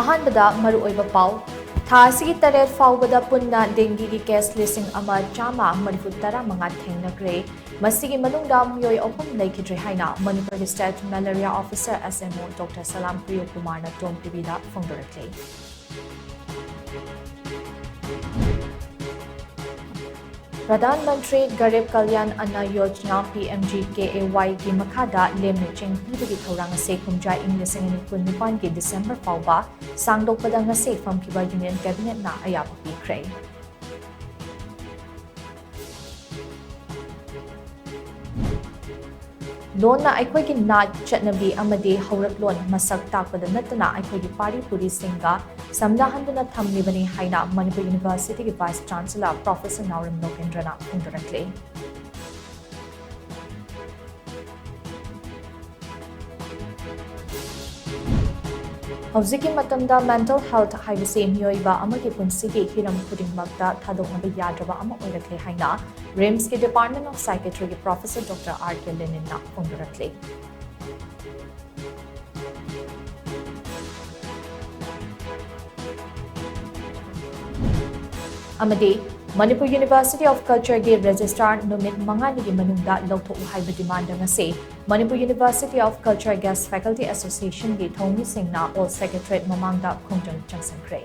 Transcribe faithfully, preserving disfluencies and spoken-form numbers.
ꯑꯍꯥꯟꯕꯗ ꯃꯔꯨꯑꯣꯏꯕ ꯄꯥꯎ꯫ ꯊꯥ ꯑꯁꯤꯒꯤ ꯇꯔꯦꯠ ꯐꯥꯎꯕꯗ ꯄꯨꯟꯅ dengueꯒꯤ case ꯂꯤꯁꯤꯡ ꯑꯃ ꯆꯥꯝꯃ ꯃꯔꯤꯐꯨ ꯇꯔꯥ ꯃꯉꯥ ꯊꯦꯡꯅꯈ꯭ꯔꯦ꯫ ꯃꯁꯤꯒꯤ ꯃꯅꯨꯡꯗ ꯃꯤꯑꯣꯏ ꯑꯍꯨꯝ ꯂꯩꯈꯤꯗ꯭ꯔꯦ ꯍꯥꯏꯅ ꯃꯅꯤꯄꯨꯔꯒꯤ State Malaria Officer, S M O, Doctor Salam Priyo Kumarꯅ Tom TVꯗ ꯐꯣꯡꯗꯣꯔꯛꯂꯤ꯫ Pradhan Mantri Garib Kalyan ꯑꯟꯅ Yojana, P M G K A Y ꯒꯤ ꯃꯈꯥꯗ ꯂꯦꯝꯅ ꯆꯦꯡ ꯄꯤꯕꯒꯤ ꯊꯧꯔꯥꯡ ꯑꯁꯤ ꯀꯨꯝꯖꯥ ꯏꯪ ꯂꯤꯁꯤꯡ ꯑꯅꯤ ꯀꯨꯟꯅꯤꯄꯥꯟꯒꯤ December ꯐꯥꯎꯕ ꯁꯥꯡꯗꯣꯛꯄꯗ ꯉꯁꯤ ꯐꯝꯈꯤꯕ Union Cabinetꯅ ꯑꯌꯥꯕ ꯄꯤꯈ꯭ꯔꯦ꯫ ꯂꯣꯟꯅ ꯑꯩꯈꯣꯏꯒꯤ ꯅꯥꯠ, ꯆꯠꯅꯕꯤ ꯑꯃꯗꯤ ꯍꯧꯔꯛꯂꯣꯟ ꯃꯁꯛ ꯇꯥꯛꯄꯗ ꯅꯠꯇꯅ ꯑꯩꯈꯣꯏꯒꯤ ꯄꯥꯔꯤ ꯄꯨꯔꯤꯁꯤꯡꯒ ꯁꯝꯅꯍꯟꯗꯨꯅ ꯊꯝꯂꯤꯕꯅꯤ ꯍꯥꯏꯅ ꯃꯅꯤꯄꯨꯔ Universityꯒꯤ Vice Chancellor Professor ꯅꯥꯎꯔꯦꯝ ꯂꯣꯀꯦꯟꯗ꯭ꯔꯅ ꯐꯣꯡꯗꯣꯔꯛꯂꯤ꯫ ꯍꯧꯖꯤꯛꯀꯤ ꯃꯇꯝꯗ mental health ꯍꯥꯏꯕꯁꯤ ꯃꯤꯑꯣꯏꯕ ꯑꯃꯒꯤ ꯄꯨꯟꯁꯤꯒꯤ ꯍꯤꯔꯝ ꯈꯨꯗꯤꯡꯃꯛꯇ ꯊꯥꯗꯣꯛꯅꯕ ꯌꯥꯗ꯭ꯔꯕ ꯑꯃ ꯑꯣꯏꯔꯛꯂꯦ ꯍꯥꯏꯅ RIMSꯀꯤ Department of Psychiatryꯒꯤ Professor Doctor R K Leninꯅ ꯐꯣꯡꯗꯣꯔꯛꯂꯤ꯫ ꯑꯃꯗꯤ ꯃꯅꯤꯄꯨꯔ University of Cultureꯒꯤ Registrar ꯅꯨꯃꯤꯠ ꯃꯉꯥꯅꯤꯒꯤ ꯃꯅꯨꯡꯗ ꯂꯧꯊꯣꯛꯎ ꯍꯥꯏꯕ demandꯗ ꯉꯁꯤ Manipur University of Culture Guest Faculty Associationꯒꯤ ꯊꯧꯃꯤꯁꯤꯡꯅ Old Secretariat ꯃꯃꯥꯡꯗ ꯈꯣꯡꯖꯪ ꯆꯪꯁꯤꯟꯈ꯭ꯔꯦ꯫